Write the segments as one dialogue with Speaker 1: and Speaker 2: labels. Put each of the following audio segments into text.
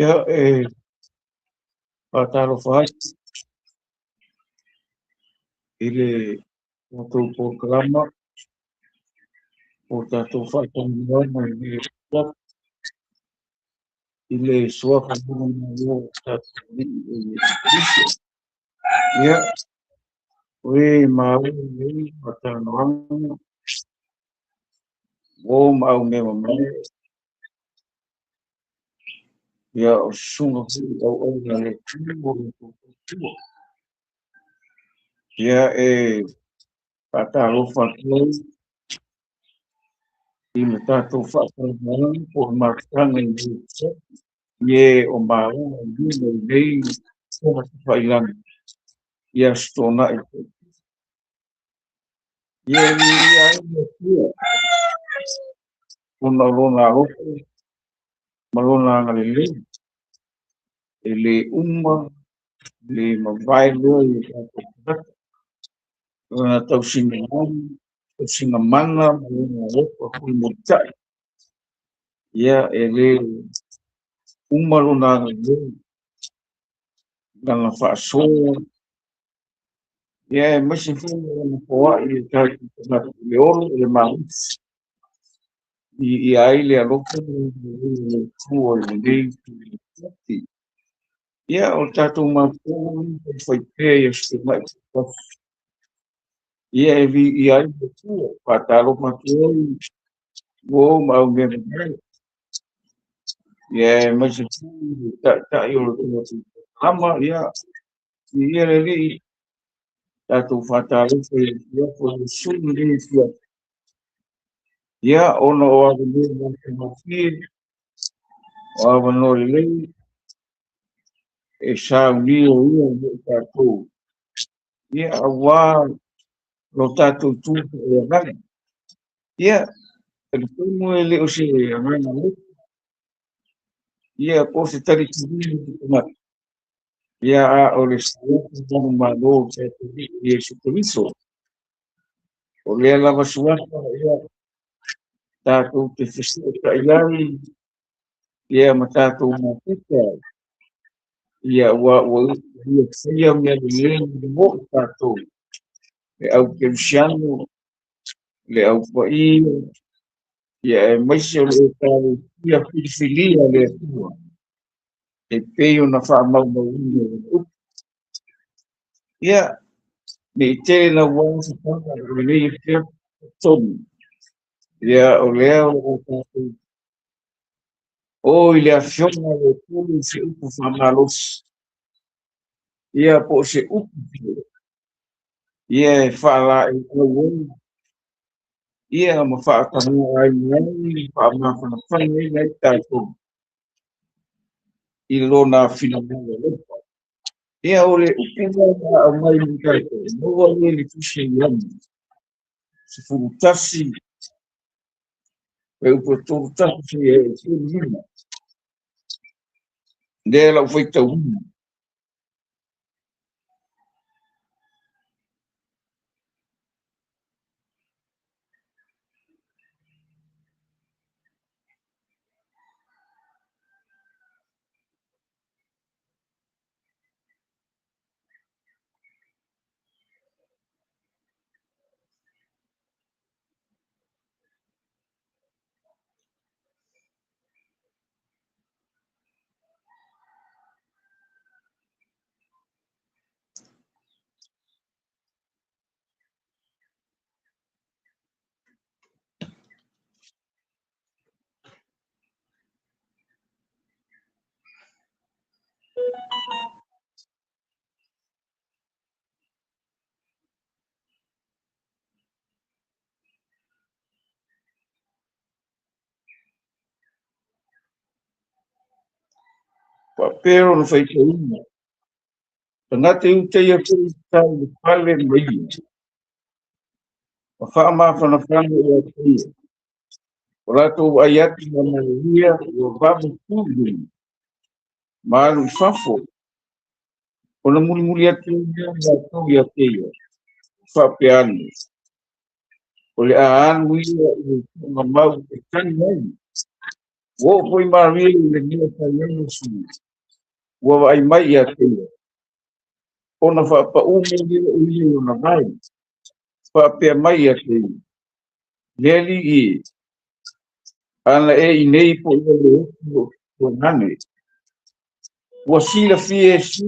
Speaker 1: Ia e faatalofa atu i le tatou polokalama o tatou faatalanoaga i lenei afiafi i le suafa manumalo o tatou Alii o Iesu Keriso. Ia, o e maua lenei faatalanoaga uo ma aumeamamae, ia o susuga foi i auauna a le Atua o le tautua. Ia e faatalofa atu ai i le tatou faatalanoaga po o le mafutaga i lenei afiafi i e o maua i luga o lenei upegatafailagi i Aso Toonai. Ia e viia ai le Atua ona o Lona alofa ma Lona agalelei e le uma, le mavae lea i o tatou tagata. Lona tausiga mana ma Lona alofa mulimulitai. Ia e le uma Lona agalelei, Lana faasoa, ia aemaise foi o Lana foai i o tatou tagata i le olo i le malosi. Viia ai le alofa ma le agalelei o le Atua i lenei afiafi. Ia, o le tatou mafutaga e fai pea i Aso Toonai taitasi. Ia e viia ai le Atua, faatalofa atu ai uo ma aumeamamae. Ia aemaise foi le taitai o le tatou polokalama, ia viia le Alii, tatou faatalofa i le afiafi o le aso lenei afiafi. Ia, ona o avanoa matagofie, o avanoa lelei, e saunia ia mo i tatou. Ia, aua lo tatou tu faaleagaga. Ia, talitonu e le o se agaga loto. Ia, po o se talitonuga o se tagata. Ia, a o le suafa manumalo o tatou Alii Iesu Keriso. O lea lava suafa, ia, tatou te fesootai ai, ia ma tatou mafuta. Ia, ua ia faia mea lelei mo i tatou, le au kerisiano, le au paia, ia aemaise o le Ekalesia filifilia a le Atua, e pei ona faamaumauina i lana upu. Ia, ne i tele naua se tala o lenei afiafi tonu. Ia, o lea o lo o tatou o i le afioga a le Atua i se upu faamalosi, ia po o se upu foi, ia e faalaeiau ai, ia ma faatamaoaiga ai, faamafanafana ai tatou i lona finagalo alofa. Ia, o le upu lea a aumai mo tatou, maua lea i le tusi a Ioane, 11, fuaiupu e 31 seia oo i le 35. Lea lau faitauina. Faapea ona faitauina, tagata i uta ia foi i le fale ma ia, ma faamafanafana ia te ia. O latou vaai atu ma manuia ua vave tu i luga, ma alu i fafo, ona mulimuli atu ai lea o latou ia te ia, faapea ane, o le a alu ia i le tuugamau e tali ai, Ua oo foi Maria i le mea fai ai Iesu, ua vaai mai ia te ia, ona faapaū mai lea o ia i ona vae, faapea mai ia te ia, “Le Alii e, ana e i inei po ua le oti lou tuagane.” Ua silafia e Iesu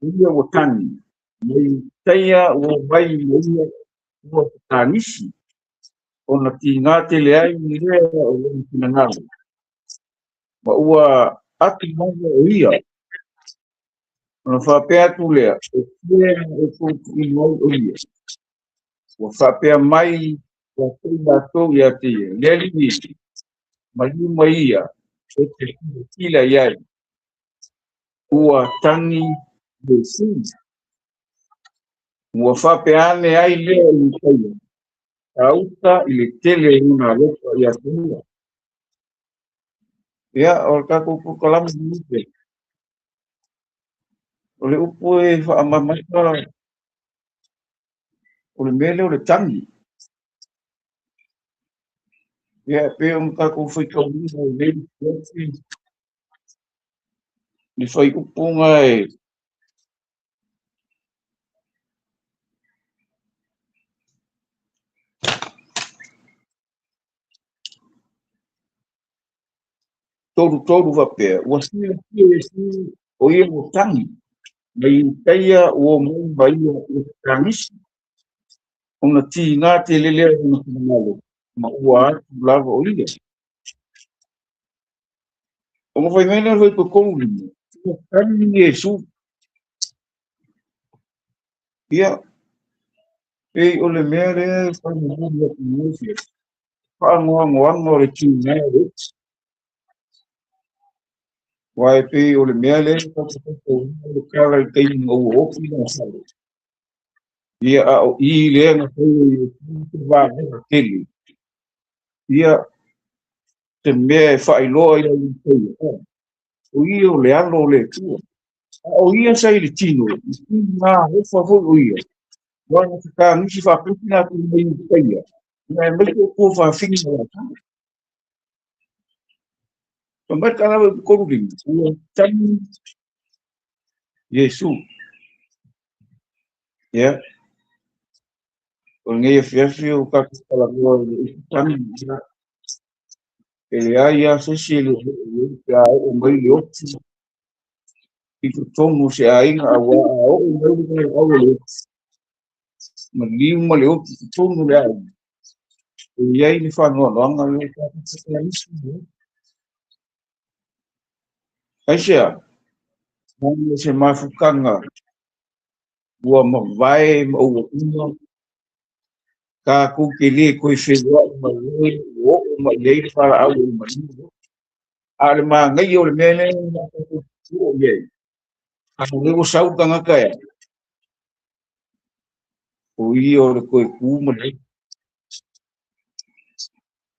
Speaker 1: o ia ua tagi, mai Iutaia ua omai ma ia ua tatagisi, ona tiga tele ai lea o lona finagalo, ma ua atu lava o ia. Ona faapea atu lea, “O fea na outou tuuina ai o ia?” Ua faapea mai ia te i latou ia te ia, “Le Alii e, maliu mai ia, e te silasila i ai.” Ua tagi Iesu. Ua faapea ane ai lea o Iutaia, gauta i le tele o lona alofa ia te ia. Ia, o le tatou polokalame lenei, o le upu e faamamata o le mea lea o le tagi. Ia, e pei ona tatou faitauina i lenei afiafi, le fuaiupu e 33 faapea, ua silafia e Iesu o ia ua tagi, mai Iutaia ua omai ma ia ua tatagisi, ona tiga tele lea o lona finagalo, ma ua atu lava o ia. Ona fai mai lea o le fuaiupu 35, ua tagi Iesu. Ia, pei o le mea lea e fai momoli atu i lenei afiafi, faanoanoaga o le tiga o le oti. Aua e pei o le mea lea e tatou te faitauina le tala i le taimi na ua oti Lasalo. Ia, a o i lea na fai e Iesu se vaega tele. Ia, se mea e faailoa ia Iutaia, o ia o le alo o le Atua. A o ia sa i le tino, i tiga alofa foi o ia, ua na tatagisi faatasi latou ma Iutaia, ia aemaise o tua fafine o Lasalo. Fai mai le tala i 35, ua tagi Iesu. Ia, o lenei afiafi o tatou talanoa i le upu tagi, ia, e leai lava se isi e le o oo i ai pe a oo mai le oti i totonu o se aiga, aua a oo mai le valaau o le oti, maliu ma le oti i totonu o le aiga, e i ai le faanoanoaga lea tatou te tatagisi. Aisea? Leaga o se mafutaga ua mavae ma ua uma, tatou te le toe feoai ma le ua oo mai i ai le valaau o le maliu. A o le manaia o le mea lea na tatou oo i ai, a o lea ua sau le tagata e o ia o le toe tu ma le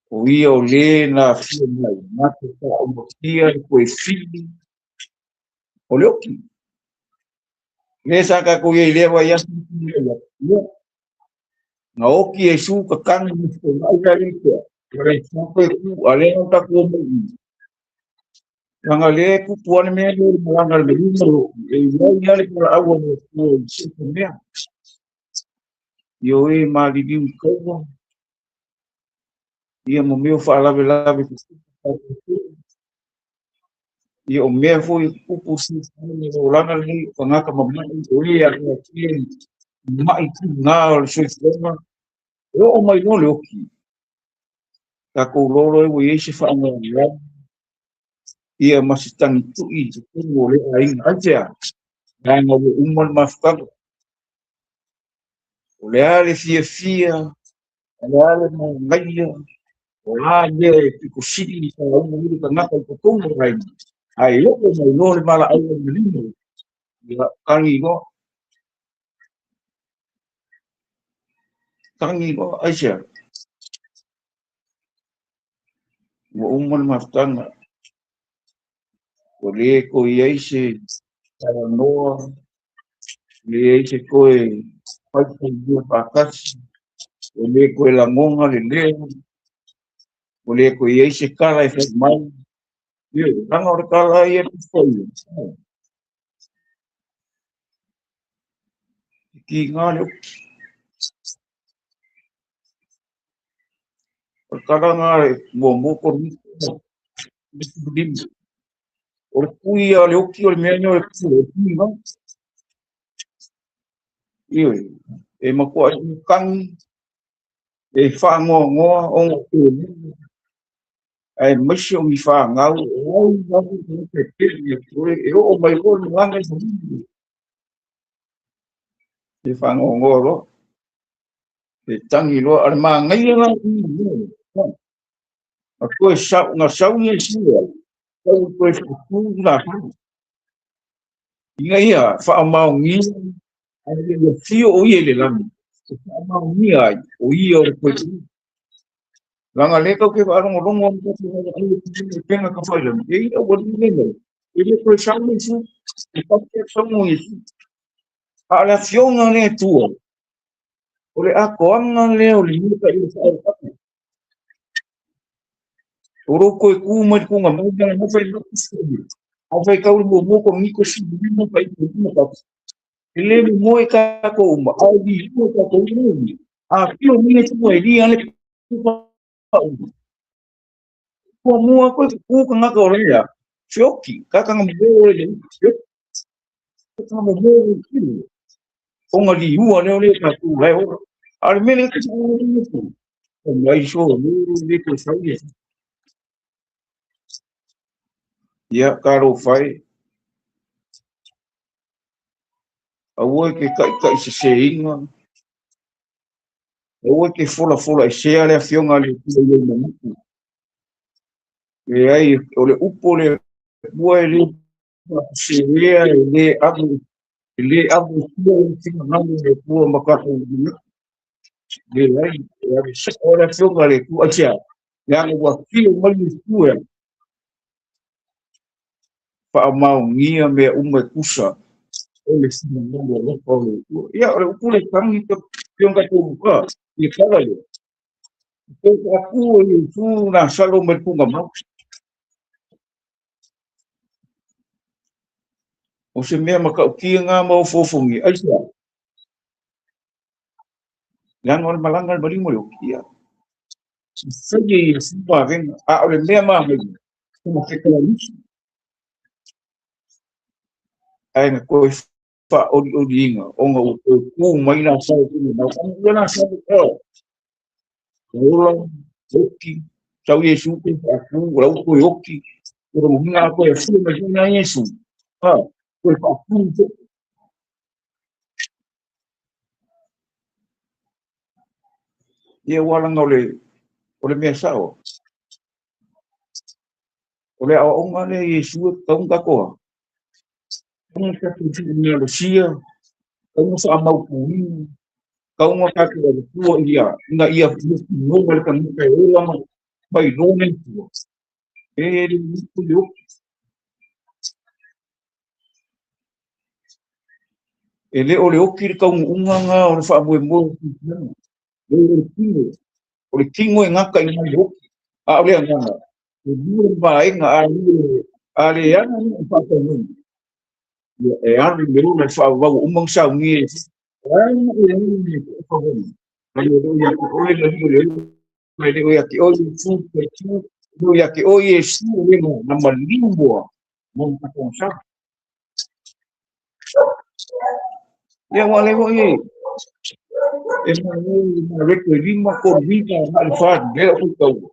Speaker 1: o ia o le na afio mai, na te faaumatia le toe fili o le oti. Le sa tatou i ai lea vaiaso, ia, na oti Iesu tatagi ma fetonai la le pea, ua le toe tu, a lea na tatou omai i i. Leaga lea e tupu lava le mea lea o le malaga a le maliu ma le oti, e i ai lava le valaau a le Atua i se mea. Ia o e maliliu i taua, ia ma mea o faalavelave tutupu, ia o mea foi e tutupu le olaga lenei o tagata mamai, o e aafia i mai tiga o le soifuaga, e oo mai loa le oti. Tatou loa ua i ai se faanoanoaga, ia ma se tagitui i totonu o le aiga. Aisea? Leaga ua uma le mafutaga. O le a le fiafia, o le a le manaia, o a mea e pito sili i saauga ai le tagata i totonu o le aiga, ae oo mai loa le valaau a le maliu, ia, tagi loa. Tagi loa, aisea? Ua uma le mafutaga. Ua le toe i ai se talanoa, le i ai se toe faifailia faatasi, ua le toe lagona le leo, ua le toe i ai se tala e fai mai. Ioe, leaga o le tala ia e tufa ia. E kiga le oki. O le tala lena e muamua Korinito 15. O le kui a le oki o le mea lea o le kiga. Ioe, e matuai tagi, e faanoanoa ona tele. Aemaise o ni fanau, o ai lava e pele e oo mai loa le malaga i e faanoanoa loa. E tagi loa, a le manaia la a toe sau, na sau ia sua, sau toe faatu la ina ia faamaonia, ae le i afio o ia i le lagi, e faamaonia ai o ia o le toe. Leaga lea tatou te faalogologo atu i pega tafailagi, e ia ua lile mai, e le toe sau le Iesu, e tatou te saunoa Iesu. A o le afioga lea e tua, o le atoaga lea o le mea i le faaotapu. O lou toe tu mai le tuga mai, na fai a fai tau le muamua Korinito 15 pa i le 51. E le moe tatou uma, a o liua tatou uma. A fio mai le tua e lia le pa uma. Ua mua koe ku kangaka o lea. Feoki, kakanga mo le feoki. Kakanga mo le kilo. Onga liua leo le tatou lai ora. A le mele te sa le tu. O mai so le le ko sau ia. Ia ka ro fai. Aua ke kai kai se seinga. Aua ke fola fola e sea le afioga le tua i manuku. E ai o le upo le tua e le se lea e le avu e le avu tua e tinga ngalu le tua makato le ai e ave se o le afioga le tua asia. Le aga ua fio mai le tua faamaonia mea uma e kusa o le sinamalo alofa o le tua. Ia o le upu le tangi te pionga tō ka i kala le. Ko aku e tu na salo mai punga mau. O se mea makaukia ngā mau fōfongi. Ai sea. Leaga o le malaga le maliu mo le oki. Ia. Fai e fupa venga. A o le mea mahaina. Kuma te kala nusi. Ai na koe wha ori ori inga. Onga o koe kū mai nā sao kune. Nā ua nā sao o. Ola, oki. Sau Yesu koe whaakū, ora u koe oki. Ora muhinga a koe fua mai nā Yesu. Ha, koe whaakū te. Ia walanga o le mea sao. O le aoaoga lea Iesu e taunga koa. Taunga tatou mea losia, taunga faamautuina, taunga tatou avatua ia ina ia noa le tagata e ola ma mai lona i tua. E le upu le oki. E le o le oki le kaunuuga ngā o le faamoemoe o le Le o le tino. O le tino e ngaka i ngai le oki. A o le agaga. E lua le vaega a le a le ana ni o faataunui. Ia e alu le ola e faavavau uma na saunia e ana e alu le faavavau. Mai o ia te oe le le le le ia te oe fu te tu le ia te oe e su le na na maliu moa mo ka konsa. Ia wa le hoi e ma le ma le ko lima ko vita na le fa le o tau.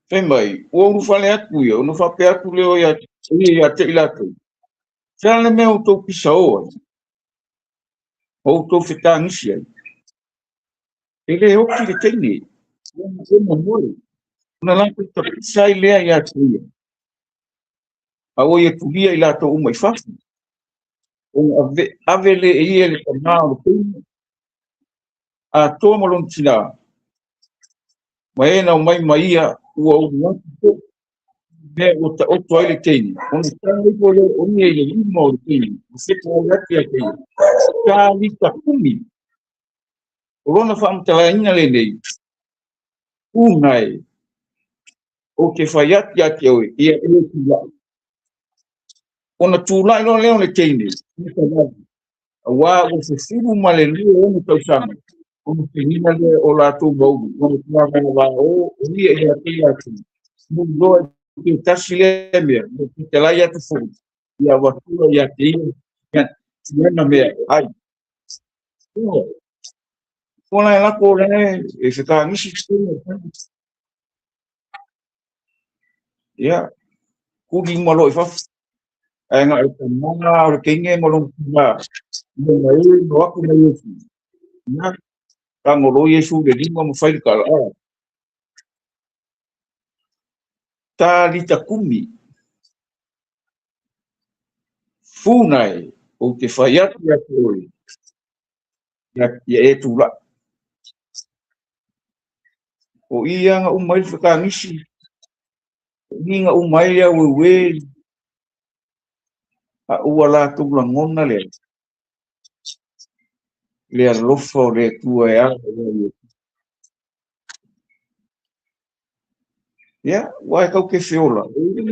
Speaker 1: Fai mai, ua ulu fale atu ia, ona faapea atu lea ia ia te i latou. Sea le mea o tou pisa o ai, o outou fetagisi ai. E le oki le teine, ua momoe. Ona latou tapisa ai lea ia te ia. A ua ia tulia i latou uma i fafo. Ona ave, ave le e ia le tamā o le teine. A toa ma lona tinā. Ma e na mai ma ia ua ulu atu mea ua taoto ai le teine. Ona tago ifo lea o ia i le lima o le teine, ma feto atu ia te ia. Talita kumi. O lona faamatalaina lenei, puna e, ou te fai atu ia te oe, ia e tulai. Ona tulai loa lea o le teine, aua ua 12 tausaga, ona fegina lea o latou maulu, ona tulavavao o ia ia te latou, muliloa i te tasi lea mea, mo te telai atu foi, ia avatua ia te ia, ia mea e ai. Ua la lako le e fekagisi. Ia, kuli ma lo i fafo. Ae nga e tamanga o le teine ma lona tina. Mo na e no aku na Iesu. Ia, tagolo Iesu le lima ma fai le tala. Talita kumi. Funa e, ou te fai atu ia te oe. Ia e tulai. O ia nga uma i le fekagisi. O i nga uma i le aueue. A ua latou lagona lea. Le alofa o le Atua e ala ia Iesu. Ia, ua e tau ke feola. E i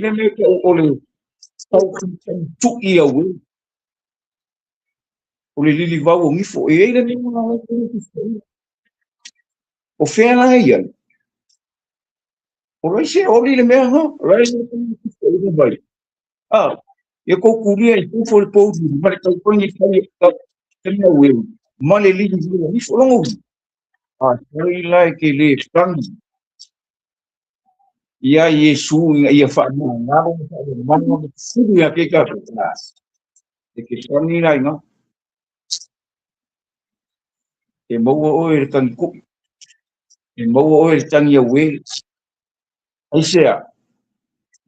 Speaker 1: le mea tau o le tau tui au e. O le lili vau o ngifo. E i le mea ngā le. O fea la ia. O lai se oli le mea ha. Lai se le mai. Ah, ia kou kulia i pufo le poudu, ma le taupangi kai te mea ue, ma le lili vau o ngifo longo. Ah, sai lai ke le tangi. Ia Iesu ina ia whaamangaro, whaamangaro, ma te fulu ia ke ka. E ke tangi lai ngā. E maua oe le tangi ko'i. E maua oe le tangi au e. Ai sea.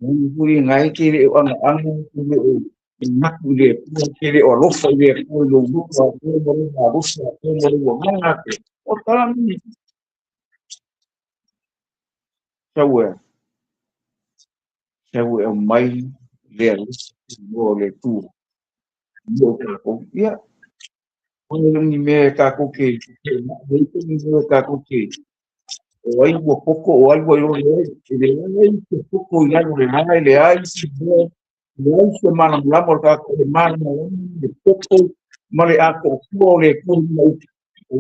Speaker 1: Ngai hui ngai ke le o anga anga ke le o naku le pua ke le o alofa i le pua i lou luka a te mo le alofa a te mo le ua manga te. O tala ni. Sau e. Sau e au mai le alofa mo le tua. Mo kākou. Ia. O le ni mea kākou ke ni mea kākou ke o ai ua koko o ai ua i le ai. E le ai te koko i lalo le ai le ai si mea le ai se malamalama o le kākou le malamalama le koko ma le ako kua o le kua ma uki. O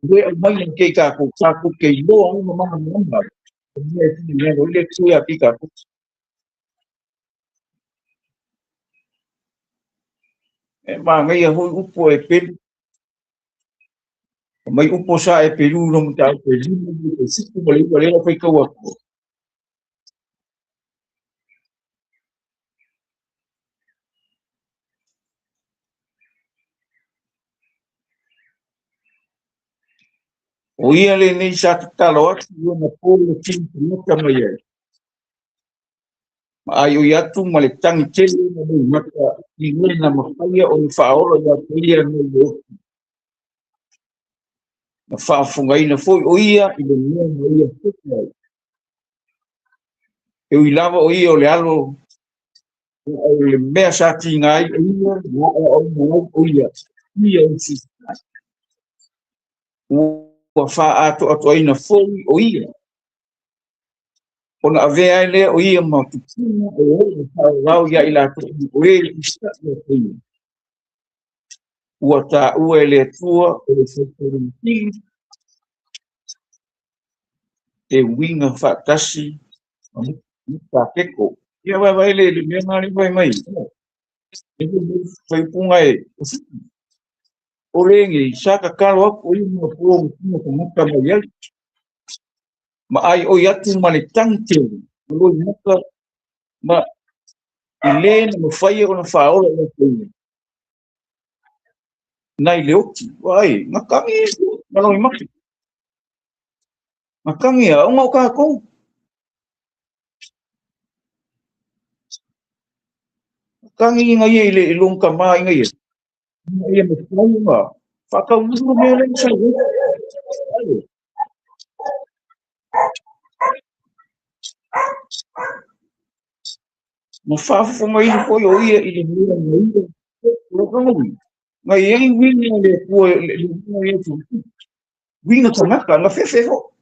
Speaker 1: le au mai le kei kākou kākou ke iloa ai ma malamalama. O mea e tini mea o le kua a kei kākou. E māngai a hoi upo e pelu. Mai upo sa e pelu no mta e pelu e siku ma le ua le fai kau aku. O ia le nei sa tatalo atu ia na po le tini mata mai ai. Ma ai o atu ma le tangi tele na nei mata i le na mafaia o ni whaola ia te ia nei o. Na whaafungaina foi o ia i le mea ma ia fete ai. E ui lava o ia o le alo o le mea sa tinga ai o ia, na o au mai o ia, ia o si. Ua whaatoatoaina foi o ia. Ona avea ai lea o ia ma tupuna o o le whaorau ia i latou o e i sa ia te ia. Ua tāua e le Atua o le whaitaurutili e winga whaatasi ma keko. Ia vai vai le mea ngā le vai mai. E whai punga e. O le ngi sa ka kalo aku o ia ma pō ma tangata mai ai. Ma ai o atu ma le tangi tele. Ma loi maka ma i le na mawhai o na whaola o te ia. Nai le oti. Ai, ngā kangi ma loi maki. Ngā kangi a onga o kākou. Ngā kangi inga ia i le long ka maa inga ia. Inga ia me whai ngā. Whakau nuru mea le sa. Ai. Ma faafofogaina foi o ia i le mea na ia o na iai uiga le Atua le uiga ia tu uiga tagata na fefe fo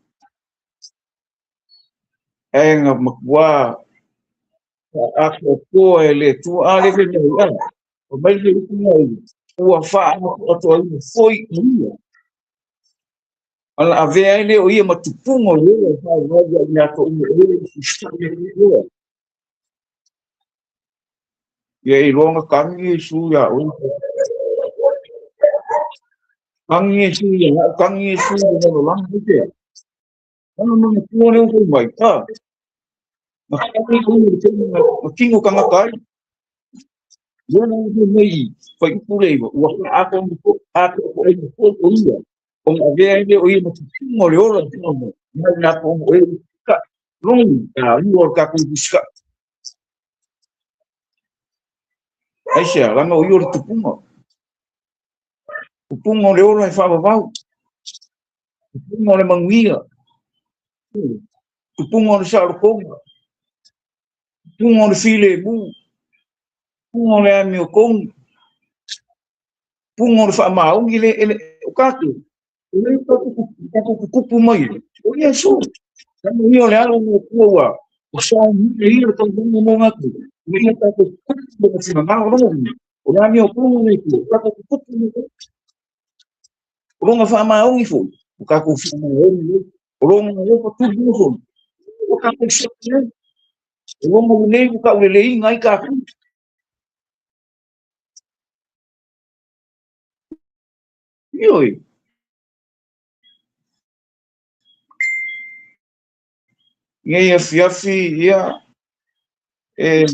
Speaker 1: e na matua atoatoa e le Atua a le fe mai a o mai le upu mai ua faaatoatoaina foi ia ala avea ai le o ia ma tupuga o le ola e faavavau ia i latou uma o e usitai le Ia e iloa na kagi Iesu ia oe. Kagi Iesu ia au, kagi Iesu i le lalolagi ai pea. Ana manatua lea ua mai, a. Na kagi oe i le taimi na tino tagata ai. Ia na ua mai i fuaiupu le 9, ua faaatoatoaina foi o ia, ona avea ai lea o ia ma tupuga o le ola i mai, mai latou uma o e usitai. Logi, taua o le tatou usitai. Aisea, laga o ia o le tupuga. Tupuga o le ola e faavavau. Tupuga o le manuia. Tupuga o le saolotoga. Tupuga o le filemu. Tupuga o le amiotonu. Tupuga o le faamaoni le ele o tatou. O le tatou tutupu mai. O Iesu. Laga ia o le alo o le Atua ua o sauniga ia le tauvaga mo tatou. Ina ia tatou tutupu ma finagalo logo. O le amiotonu o le Atua. O tatou tutupu mai. O lona faamaoni foi. O tatou faamaoni nei. O lona alofa tuliga foi. O tatou siaki ai. O lona lelei ua tauleleiina ai tatou. Ioe. Nei afiafi ia e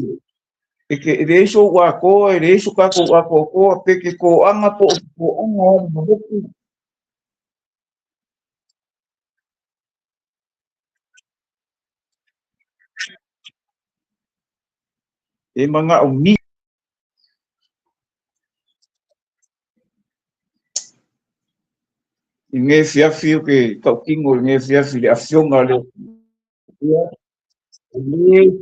Speaker 1: e leai sou atoa, e leai so tatou atoatoa, pe ke toaga po o se toaga o le maloku. E manaomia i lenei afiafi ou te tautino i lenei afiafi i le afioga a le Atua. E le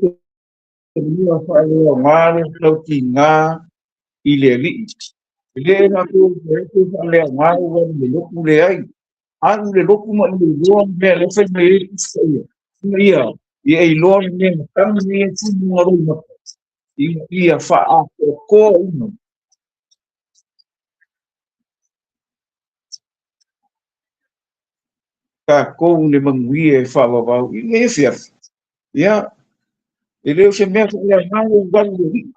Speaker 1: se mea faaleaoga le tautiga i le Alii. E le latou e faaleaoga ua le lotu leai. Alu le lotu ma ia iloa le mea lea fai mai ai le tusi paia. Ina ia ia e iloa le mea na tagi nei ai tumu na loimata. Ina ia faaatoatoa uma tatou le manuia e faavavau i lenei afiafi. Ia, e le o se mea faaleaoga le ualu le Alii.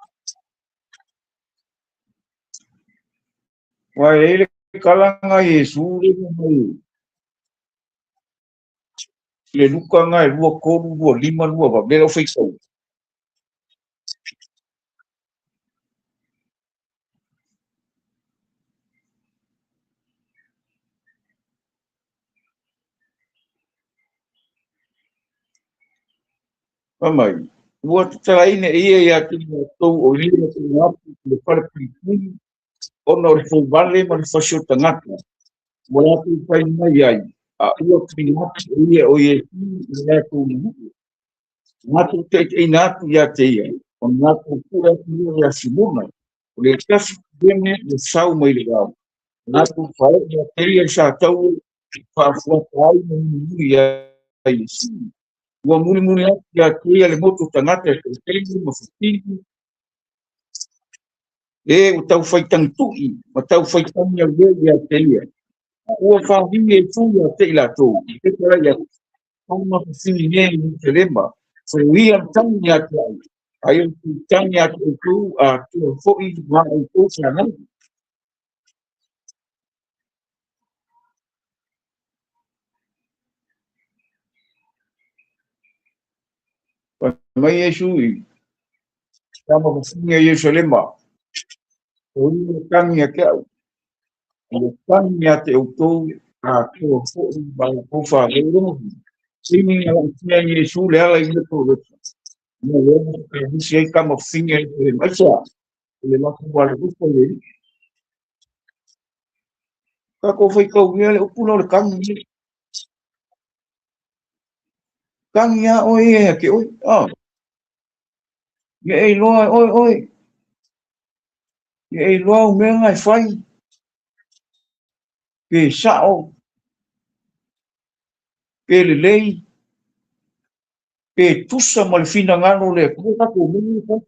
Speaker 1: Aua e i ai le tala na Iesu le mai le Luka na e 2, 3, 2, 5, 2, 8, lea lau faitau. Fai mai, ua tatalaina e ia ia te latou o ia na tuuina atu i le falepuipui ona o le fouvale ma le fasi o tagata, ua latou fai mai ai, a ua tuuina atu e ia o Iesu i le latou manuu. Latou taitaiina atu ia te ia, ona latou pue atu lea ia Simona, o le tasi Kurene ua sau mai le vao. Latou fae'e ia te ia sa tau faafuata ai ma mulimuli ia Iesu. Ua mulimuli atu ia te ia le motu o tagata e toatele ma fesili, e ua taufai tagitu'i ma taufai tagi auleu ia te ia. A ua fāliga Iesu ia te i latou, i fetalai atu, ma fesili nei i Ierusalema, foia le tagi ia te au, ai o te tagi ia te outou atoa foi ma outou fanau. Fai mai Iesu i tama fafine a Ierusalema, foia le tagi ia te au, ai o tagi ia te outou atoa foi ma outou fanau. Taimi na laatia ai Iesu le ala i Nasaleta, ma lea na fetalisi ai tama fafine a Ierusalema. Aisea? O le latou alolofa i le Alii. Tatou faitaulia le upu lea o le tagi. Tagi a oe ia ia te oe. Oh. Ia e iloa e oe oe. Ia e iloa au mea na e fai. Pe sao. Pe lelei. Pe tusa ma le finagalo o le Atua tatou mea e fai.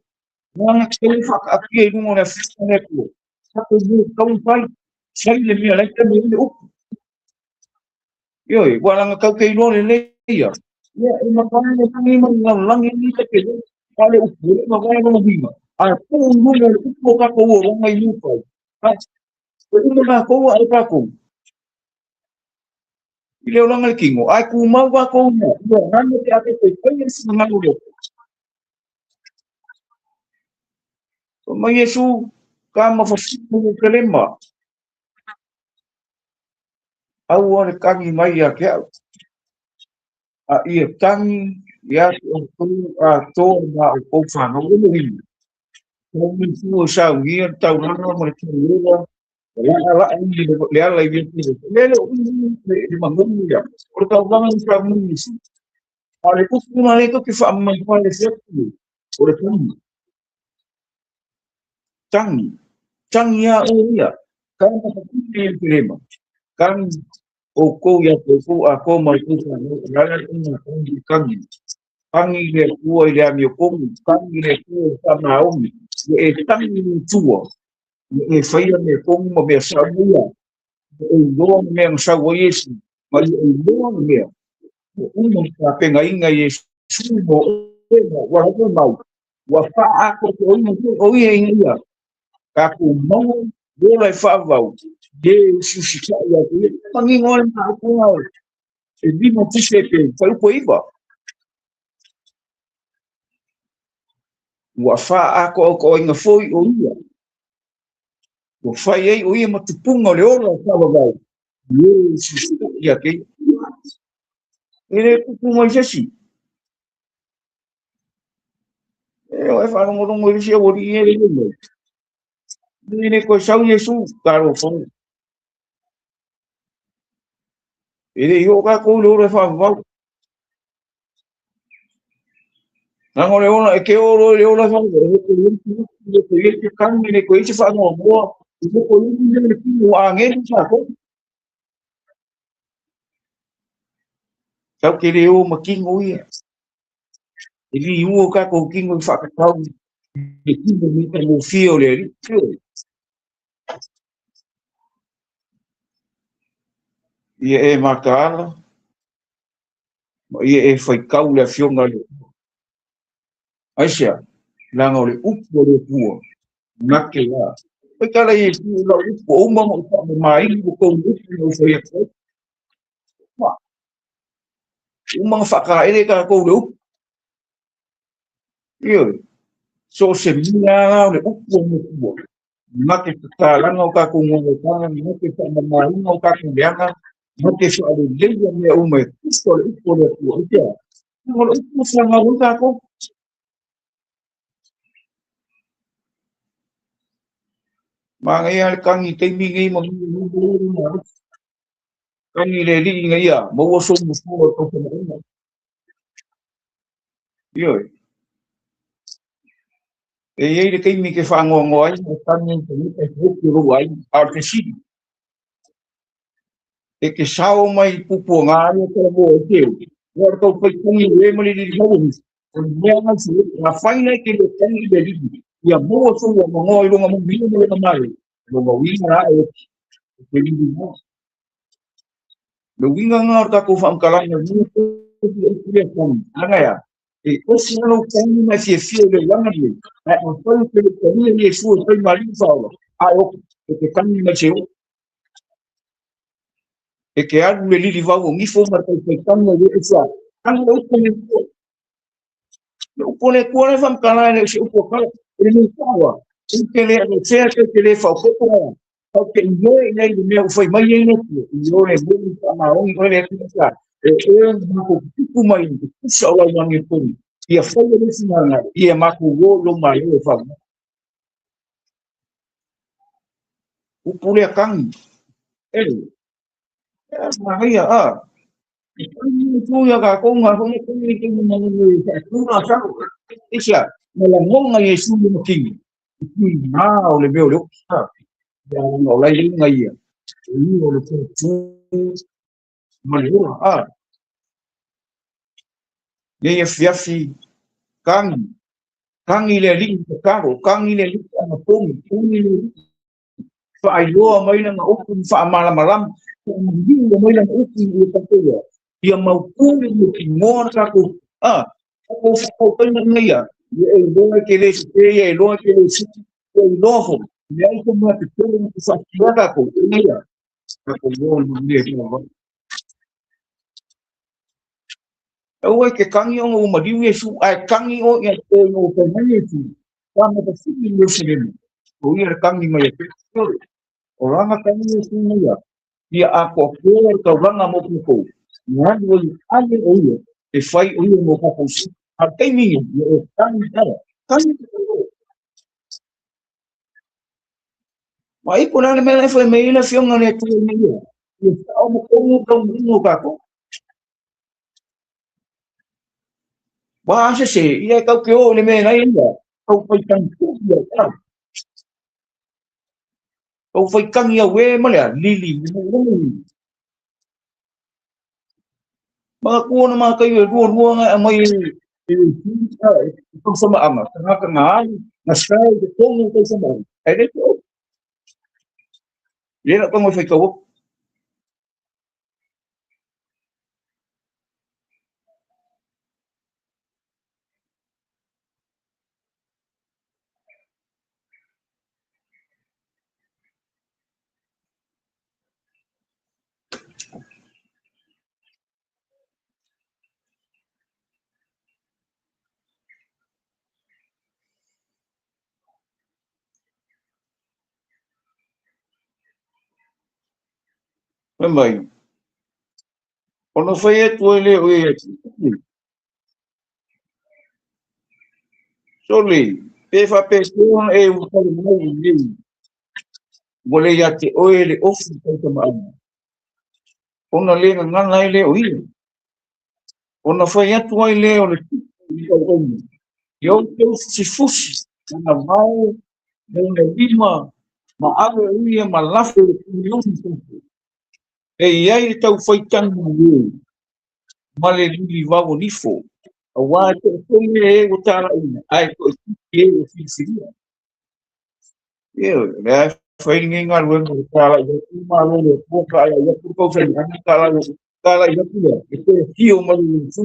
Speaker 1: Na te whaakaatia i runga o le awhina le Atua. Tatou mea tau fai. Fai le mea lai te mea le upu. Ioe, ua langa tau te iloa lelei ia. Ia, e matae le tangi mai i lalolagi ni te te a le upu, e le mavae lona uiga. Ae tuu i luga o le upu o tatou olaga i Nifai. A, e uma tatou a e tatou. I le olaga le kino, ae tumau tatou ina, ia gana pe a tatou faia le finagalo o le Atua. Fai mai Iesu, ka ma fafine Ierusalema, aua le tagi mai ia te au, a ia tagi ia te outou atoa ma outou fanau. O lona uiga, tau mai fua saunia le taulaga ma le tauola, laalaa i le ala i le le le le magoni ia. O le taulaga i saunia isi. A o le upu na le tou te faamamafa le fetu, o le tagi. Tagi. Tagi a oe ia. Ka ma i Yerusalema. Tagi outou ia te outou atoa ma outou fanau. O le ala lena tagi tagi. Tagi le Atua i le amiotonu. Tagi le Atua i le faamaoni. Ia e tagi i le Atua. Ia e faia mea tonu ma mea sao ia. Ia e iloa le mea na sau ai Iesu. Ma ia e iloa le mea. Ua uma ona tapenaina Iesu mo oe ma ua lava mau. Ua faaatoatoaina foi o ia ina ia tatou maua ola e faavavau e usiusitai ia te ia. Manino lava le mataupu lena e 5 tusi pe fuaiupu e 9. Ua faaatoatoaina foi o ia. Ua fai ai o ia ma tupuga o le ola e faavavau e usiusitai ia te ia. E le tupu mai se isi. E o e faalogologo i le isi aualii e le mai. E le toe sau Iesu, talofa. E le i oo tatou i le ola e faavavau. Leaga o le ola, e te oo loa i le ola e faavavau, e le toe i ai se upu, e le toe i ai se tagi, e le toe i ai se faanoanoa, e le toe i ai se mea le tino ua agelu tatou. Tatou te le o ma tino ia. E liua o tatou tino i faatatau i le tino matagofie o le Alii. Ia e mataala, ma ia e faitau le Afioga a le Atua. Aisea? Leaga o le upu a le Atua, na te la. Faitala Iesu i lau upu, ua uma ona ou faamamaina ua tou upu na ou fai atu ai. Ua uma ona faataele tatou le upu. Ioe, so o se mea lava o le upu a le Atua, na te tatalaga o tatou galuega, na te faamamaina o tatou leaga, na te faaleleia mea uma e tusa o le upu a le Atua. Aisea? O le upu ua fanau ai tatou. Manaia le tagi i taimi nei ma tagi le Alii ina ia maua sou nofoa o tau fanaoga. Ioe. E i ai le taimi e te faanoanoa ai ma tagi i tagata e hoki o lou aiga. A o le fesili, e te sao mai i pupuaga ai e talanoa ai te oe, ua o le tau fai tagi o e ma le lili hau o nisi. O le mea ngai se afai nei te le tagi i le Alii, ia maua sou avanoa i lona manuia ma lona malo, lona uiga la e e te lili hau. Le uiga lena o le tatou faamatalaga i lea upu lea tagi. Leaga e a? E ese lava lou tagi ma e fiafia i le olaga lenei, ae afai e te le talia Iesu e fai ma Alii ma Faaola, a e oka, e te tagi mai se oo. E te alu le lili vau o gifo ma le taufaitaga i e ese a. Tagi le upu a le Atua. Le upu a le Atua lea e faamatala e le o se upu a tala. E le mea sao a. Tou te le alofea, tou te le faaopoopo a. Tou te ioe i ai i le mea ua fai mai ai le Atua. Ioe, moni, faamaoni oe le Atua sa. E oe na matou tutupu mai ai, te tusa o lau amiotonu. Ia faia le finagalo, ia matou o i lou Malo e faavae. Upu lea tagi. E, e manaia, a. Tu ia ka ko nga ko ko ni ke mo ni tu na sa isa na la ngonga Yesu ni kingi ki na o le meo le sa ya no la inga ia ni o le tu ma le ora a ye fiafi kangi kangi le li ka kangi le li na pongi pongi le fa ailoa mai na upu fa malamalam ni mai na upu i ka te ia mau kuri ni ki ngona ko a ko ko ko na ia e loa ke le se e loa ke le se e loho me ai ko ma te tele ko sa ka ko ia ko mo ni ne ko e ke kangi o ma diu Yesu ai kangi o ia te no te mai Yesu ka ma te si ni se ne o ia kangi mai te o ranga kangi Yesu nei ia ia a ko ko ka ranga mo ko ngā o ale o ia e whai o ia mō koko si a teimi ia o tangi tara tangi te taro ma ipo nana mea e whai mei ina whionga ne tui me ia ia whao mo kongu kau mungu kako wā ase se ia e kau ke o le mea nai ia kau whai tangi ia tau kau whai tangi au e malea lili lili Mga kuha na mga kayo, luwa-luwa nga may itong sama ama. Nga nga, nasay, itong itong sama. Ay, dito. Hindi na itong may kawak. Mai, ona whai atu ai le oe atu. Soli, pe whapesona e utari mai i nei. Mo le ia te oe le ofu tau tamaana. Ona le ngana ai le o ia. Ona whai atu ai le o le tupu i tau omi. I au tau si fusi, ana vau, me una lima, ma awe uia ma lafe le kumioni tau. E iai le tau whaitangi e, ma le lili wau nifo. A wā te tōme e o tāra ina, ai ko e tiki e o whiriwhiria. Ia, le ai whairinga i ngā ruenga o tāra i atu mā le pōka ai ai atu kau whai angi tāra i atu lea, e te hio maru i tū.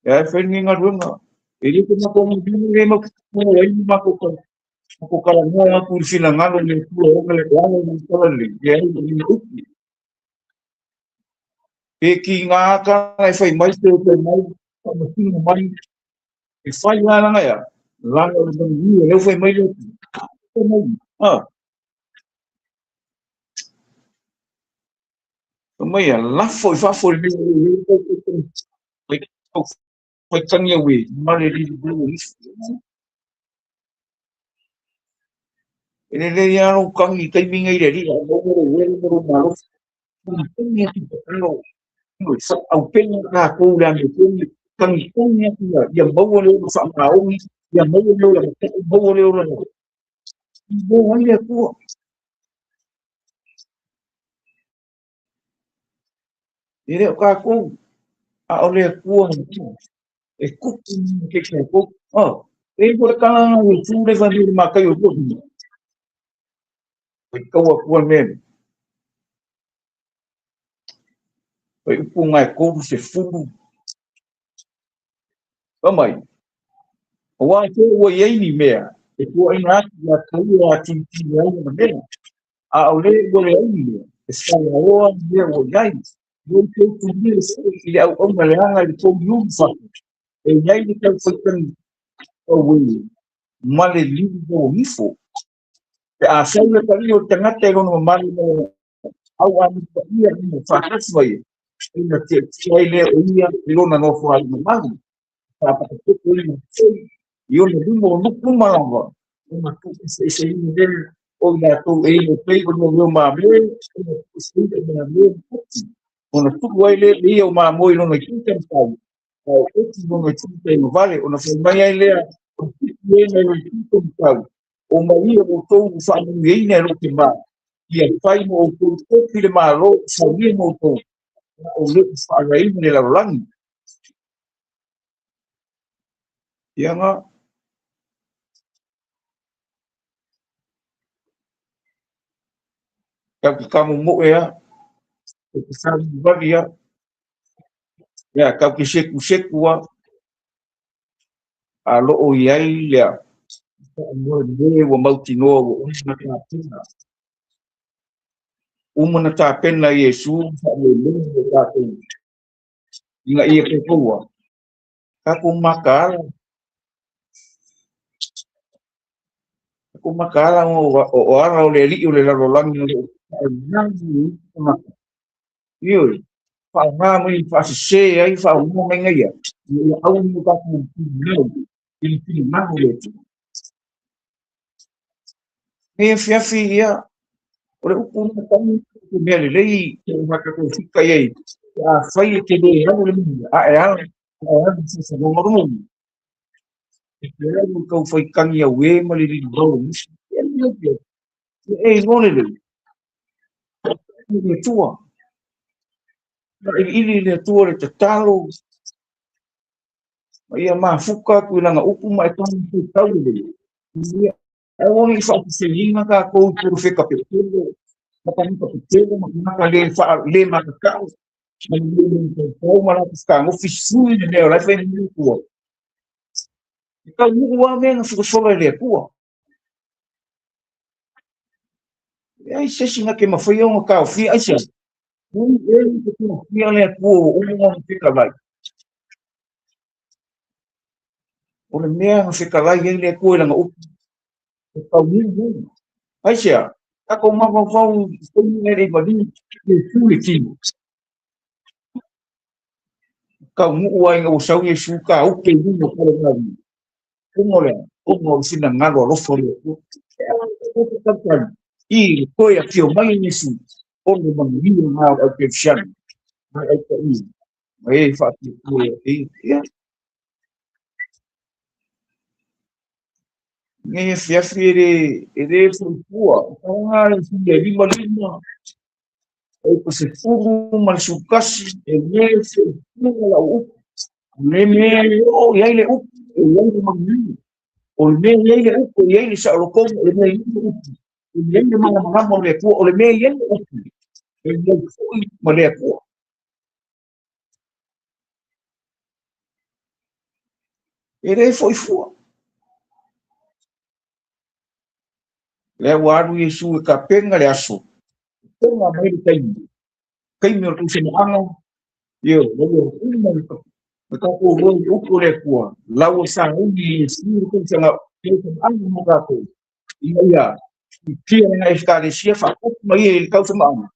Speaker 1: E ai whairinga i ngā ruenga, e rite mā kō mā bini e mā kō ai mā kō kau. Ko kala mua atu i whina ngalo le kua onga le oanga i tala le, e ai i uki. E ki ngā akara e whai mai te o te mai, ka matinga mai, e whai ngā ranga ia, ranga o le manu e leo whai mai le uki. Mai, ha. Ka mai a lafo i whafo le mea e whai tangi au e, mare riri riri riri. E le le ia ro kangi taiminga i le ria, mo mo wele mo malo. Tangi atu te kalo. Au pena ka kou le ame kongi, tangi kongi atu ia, ia maua le olo whaamaongi, ia maua le olo maua le olo. Mo ai le atua. E leo ka kou, a o le atua e kupu ni ke ke kou. Oh, e ko le kalanga o tū le whanau le makai o tō. Oi kaua kua mea. Oi upu ngai koru se fulu. Ka mai. O wā te ua iei ni mea. E kua ina atu ia kaua a tini ai na mea. A o le ua le ai ni mea. E sai a oa ni mea ua iai. Ua te utu ni se i le au aunga le anga i le tō miu whatu. E iai ni tau whaitangi au wei. Ma le liwi o nifo. Te a sau le tari o te ngate rono mali mo au a ni ia ni mo whakasi mai. Ina te tiai le o ia i lona no wha i mali. Pa pa te kuku i te i ona luma o nuku malava. O ma tu se se i le o ia tō e o pei o no mea mā me o se i mea mea puti. Ona tuu ai lea le ia o mamoe i lona itu taumatau, a o eti i lona itu taigavale. Ona fai mai ai lea o le fitu e nai lona itu taumatau, o mai ia outou ua faamanuiaina e lou Tama, ia fai mo outou tofi le Malo o saunia mo outou, a o le i faalaina le lalolagi. Ia na tau te tamomoe a, tau te salivali a, ia tau te sekuseku a, a loo i ai lea faamoemoe ua mautinoa ua uma na tapena. Uma na tapena Iesu faamoemoe mo tatou ina ia tatou tatou mataala. Tatou mataala o ala o le alii o le lalolagi o loo faaaoga tagata. Ioe, faaaoga mai faasese ai, faaaoga mai ia ina ia aua ne i tatou finau i le finagalo o le Atua. Nei afiafi ia, o le upu na tagi te mea lelei te tatou fika i ai, afai e te le alu le manuia, a e ala, a e alu i se loma loma. E te alu tau fai tangi au e ma le lili rau o musi. E le pia. E iloa lelei. Le Atua. Ili le Atua le tatalo. Ma ia mafuka atu i lana upu ma e tagi te tau lelei. Ia aua ne i faafesiliga tatou i porofeta petelo, ma tagata petelo, ma tagata le le matatau, ma le le tautau ma latou fetagofi sui le mea o la e fai mai le Atua. E taunuu lava mea na folafola e le Atua. E ai se isi na te mafai ona taofia aisea. Ui e te taofia le Atua ua uma ona fetalai. O le mea na fetalai ai le Atua i lana upu, e taunuu ai. Aisea, tatou mafaufau i taimi e le i maliu Iesu le tino. Taunuu ai ina ua sau Iesu taupe i luga o Kalevali. Ona o le a? Ona o le finagalo alofa o le Atua. E ala i le tautali i le toe afio mai Iesu, o le manuia lena o le au kerisiano, ma le au paia, ma e faatuatua ia te ia. Ia. Nei afiafi e le foifua. Taoga le fia lima lima, e pa se fulu ma le sukasi, e le foifua lau upu. Le mea e o i ai le upu, e i ai le manuia. O le mea e i ai le upu, e i ai le saolotoga, o le mea e i ai le upu, e i ai le malamalama o le Atua, o le mea e i ai le upu, e i ai foi ma le Atua. E le foifua. Lea ua alu Iesu e tapena le aso, tapena mai le taimi, taimi o le tausamaaga, ia, ua uma le tatou loa i upu o le Atua, lau ua sauni Iesu le tausamaaga mo tatou, ina ia fitia lana ekalesia faakopi mai ia i le tausamaaga,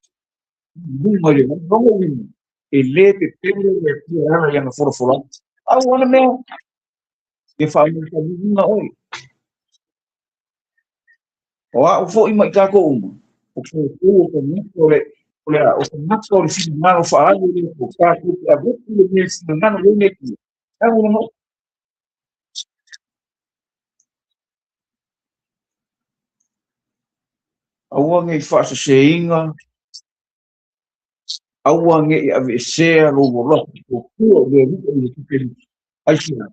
Speaker 1: luga i le lagi. Lona uiga, e le pepelo le Atua e ala i ana folafolaga. Au ana mea, ia faamautauina oe. O au foi mai tatou uma, o tatou o tagata o le o le o tagata o le finagalo faaali o le Atua, tatou te aveatu le mea e finagalo ai le Atua. E au lana upu. Aua ne i faaseseina, aua ne i aveesea lou alofa tuatua o le Alii o Iesu Keriso. Aisea,